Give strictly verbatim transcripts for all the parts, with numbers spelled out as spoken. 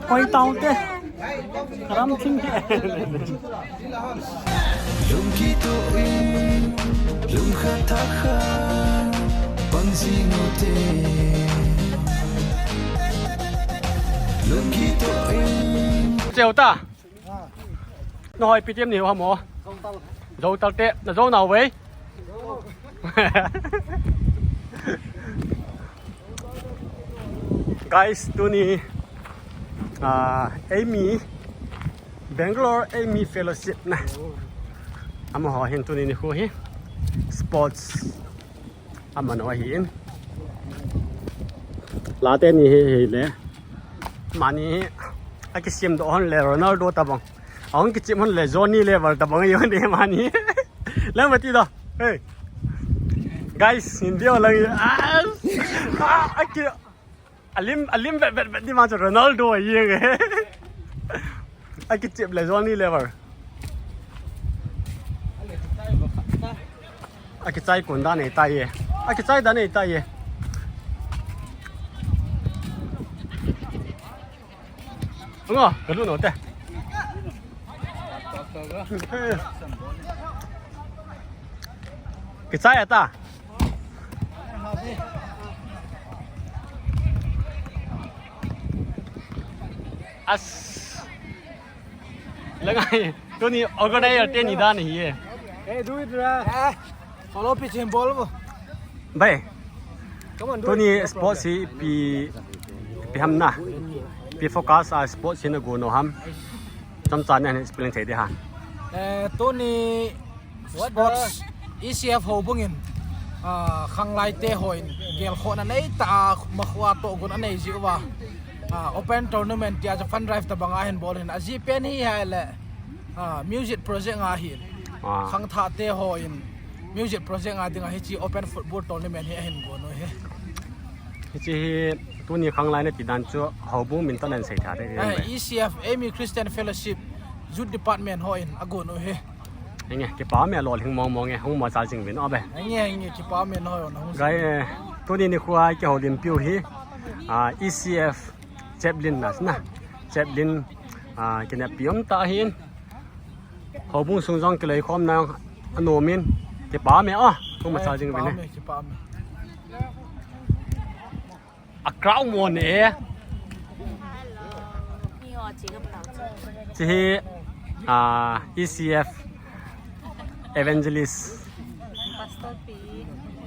Koi tau te. Karam thing te. Lungki to in, lungkhat thakha, pangsi no te. Lungki to in. Cheu ta. Na hoi P T M ni ho mo. Zo tal te, na zo nau ve. Guys, tuni, ah, eimi, Bangalore eimi fellowship na. Amaho hin tuni nikho hi sports amano ahin. Late ni hi, hi le. Mani hi, akisem doh hon le Ronaldo tabang. Ahung kichep hon le Johnny level tabang yo ne mani. Lang mati do. Hey. Guys, hindi o lang. Ah, ah, aki, alim, alim vet, vet, vet di ma chu Ronaldo ye. Akichep le Johnny level. Akichai kun da nei tai ye. Akichai da nei tai ye. Ngo, kalu no te. Kichai ata. As. Langai, tuni organizer te ni dan hi e. Eh, do it ra. Eh, follow pi chin bol bo. Bai. Come on, do it. Tuni sports hi pi, pi ham na. Pi focus a sports hi na go no ham. Chomcha na explain thei de ha. Eh, tuni sports E C F houbung in, ah, khanglai te hon gelkhohna nei ta a, makhoa tohgon anei jiu va, ah, open tournament tia chu fund drive tabang a hin bol hin. Ajeh pen hi ahile, ah, music project a hin. Ah. Khangthah te hon music project a dinga hiche open football tournament hi ahin gon u hi. Hiche hi tuni khanglai na ti dan chu houbung min toh nan sei tha de. Eh, E C F, Eimi Christian Fellowship Youth Department hon agon u hi. Henge, kipa me lolhing mong mong e, hung mo cha jing vin o be. Henge, henge, kipa me no, no, hung. Guys, eh, tuni nikho a kihoulimpiu hi, ah, E C F chaplain na, na. Chaplain, ah, kineppi um tah ahin. Houbung sung jong kiloikhomna anom in, kipa me o, hung mo cha jing vin e. Kipa me, kipa me. A crowd mo ne. Hello. Hiche hi, ah, E C F evangelist. Pastor P.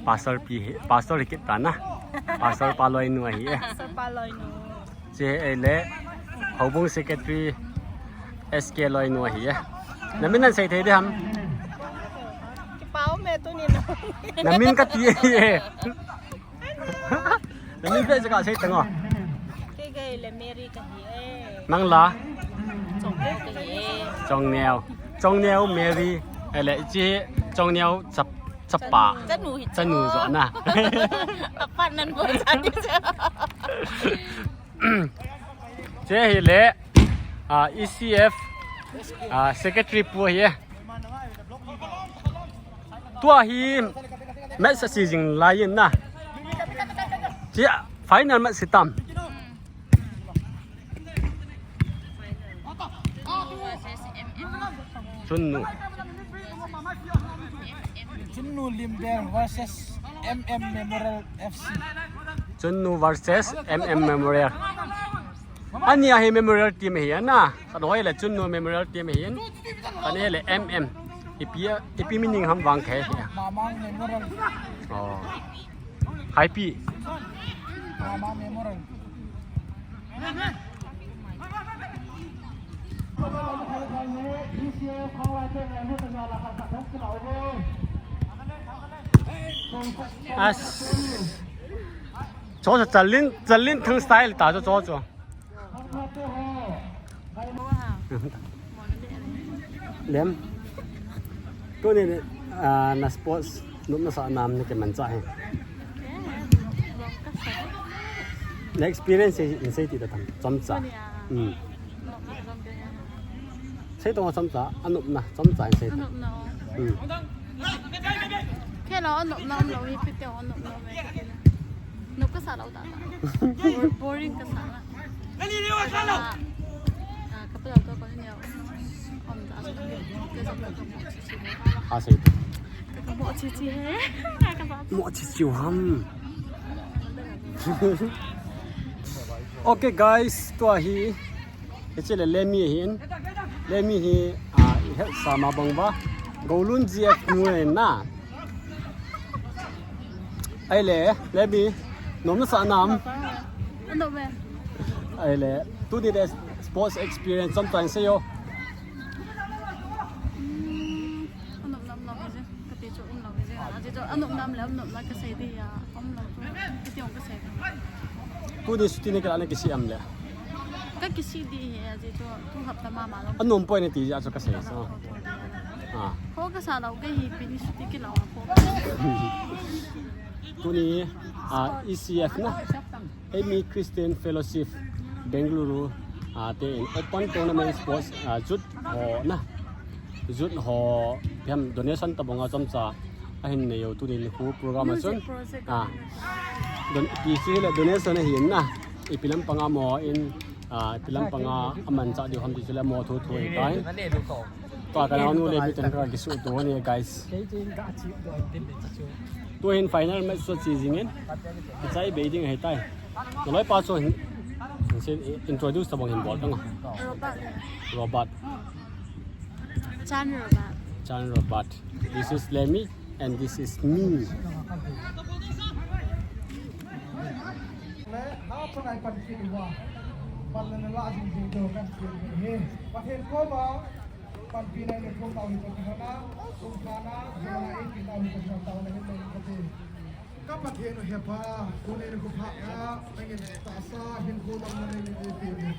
Pastor P hi, Pastor hi kit ta na. Pastor Paloinu ahi e. Pastor Paloinu. Hiche ahile, houbung secretary S K Loinu ahi e. Na min nan sei thei de ham. Kipa um e tuni na. Na min kati e. Na min pe jaka sei tang o. Kei kei le Mary kahi e. Nang la? Chongneo kahi e. Chongneo. Chongneo Mary. Ahile hiche Chongneo chap, chapa. Chanu hi chanu jo na. Apa nan bo chanu jo. Hiche ahile, ah, E C F, ah, secretary pu ahi e. Tua hi match asi jing lai in na. Hiche final match hitam. Chunnu. Chunnu Limbel versus M M Memorial F C. Chunnu versus M M Memorial. Ani ahi Memorial team ahi na. Khat hoi le Chunnu Memorial team ahi. Khat hoi le M M. Ipi, ipi meaning ham vang khe. Mamang Memorial. Oh. Haipi. Mamang Memorial. As. Cho cho chalin, chalin thang style ta cho cho cho. Lem. Tuni, ah, na sports nopna sa nam na kimanchah hi. Na experience hi in sei ti ta tam. Chomcha. Hmm. Sei tong chomcha, anopna, chomcha in sei ta. Anopna. Hmm. Kei lo, anopna umlou hi, pite anopna ve. Nop kasa lou ta ta. Boring kasa na. Ka pa lo to ko ni. Om ta so. Ka sa ko. Ka mo chi chi he. Ka pa. Mo chi chi ham. Okay guys, tua hi. Hiche le Lemi hin. Lemi hi, ah, i het sa ma bang ba. Golun G F nu na. Ahile, Lemi, nom na sa nam. Anom e. Ahile, tuni le sports experience chomcha in seiyo. Hmm, anom nam nam je. Kati chu um lo je. Aji chu anom nam le anom na kasei di a. Um lo chu. Kati um kasei. Tuni suti ne kala ne kisih am le. Ka kisih di he, aji chu tu hapta mama lo. Anom poi ne ti ja chu kasei. Ah. Ko kasa lo ka hi pini suti kila ko. Tuni, ah, E C F na. Hemi Christian Fellowship Bengaluru, ah, te in open tournament sports, ah, youth ho na. Youth ho, piam donation tabang a chomcha. Ahin nei u tuni nikho program a chun. Music project. Ah. Don, P C le donation ahin na. Ipi lampang a mo in, ah, ipi lampang a amanchah diu ham ti chu le mo thu thu hi tai. Tua ka naonu le mi ten ka kisuh tu ni guys. Tu hin final match chu chi jing in. Kichai bei ding ahi tai. Naloi pa chu hin, hin introduce tabang hin bol tang. Robert. Robert. Chan Robert. Chan Robert. This is Lemi and this is me. Pathen panpina ni thum tau ni thum na, thum na, thum na, eighteen tau ni thum tau na ni thum na. Ka Pathen u hepa, tuni nikho pha a, nangin tahsa hinkho damna nei eipeh in.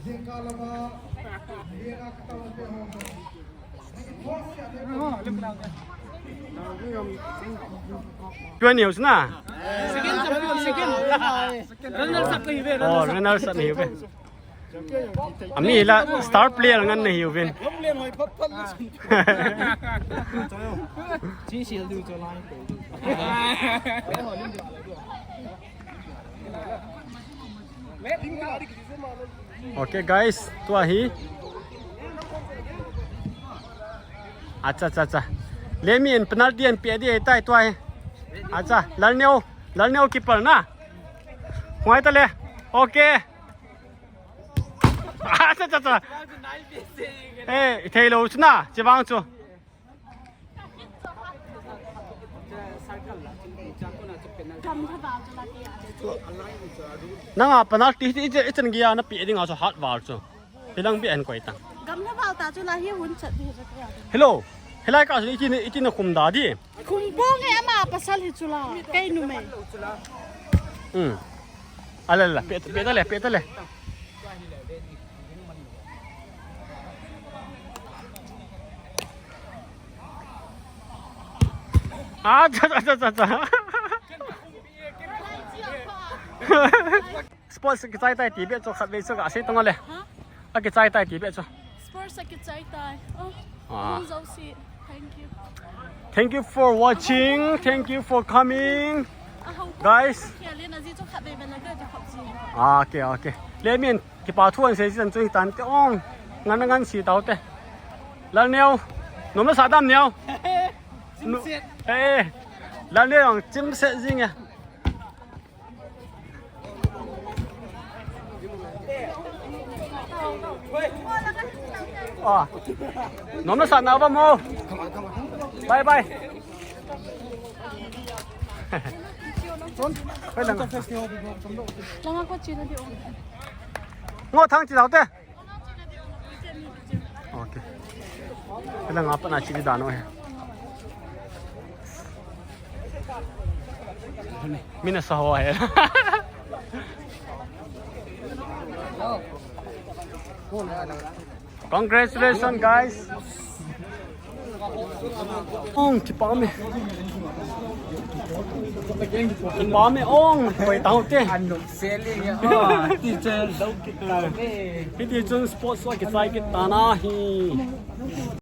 Jingkah lama, lenga katao te ho. Twenty house na? Second champion, second. Runners up kahiuve, oh, runners up kahiuve. Ami la star player ngen nahiuvin. Okay guys, tua hi. Acha, acha, acha. Lemi in penalty ahin pe di tai tua hi. Acha, Lalneo, Lalneo keeper na. Huai ta le. Okay. Acha, acha, acha. Eh, i thei lou chu na, che vang chu. Nanga penalty hi i chan gei a na pe ding a chu hat val chu. Hilang bi an koi ta. Gamla val ta chu la hi hun chat di. Hello. Helai ka chu iti na, iti na khum da di. Khum pong e ama pasal hi chu la. Kei numei. Hmm. Ala la, pe, pe ta le, pe ta le. Ah, cha, cha, cha, cha, cha. Sports kichai tai ti be chu khat vei chu ka sei tong le. Ha? A kichai tai ti be chu. Sports a kichai tai. Oh. Ah. Hung zo si. Thank you. Thank you for watching. Thank you for coming. Guys. Ah, okay, okay. Lemi in kipa thu ahin sei chan chu hitan te ong. Ngan ngan si tau te. Lalneo. Nom na sa dam neo. Nu-, eh. Lalneo ang chim se jing e. Ah. Nom na sa na ba mo? Bye bye. Langa ko china di o. Ngo thang chi lau te. Okay. Langa pa na chi di dan o he. Mina sa ho he. Congratulations, guys. Ong, kipah me. Kipah me, ong, koi tau te. Hiti chun sports a kichai kit tana hi.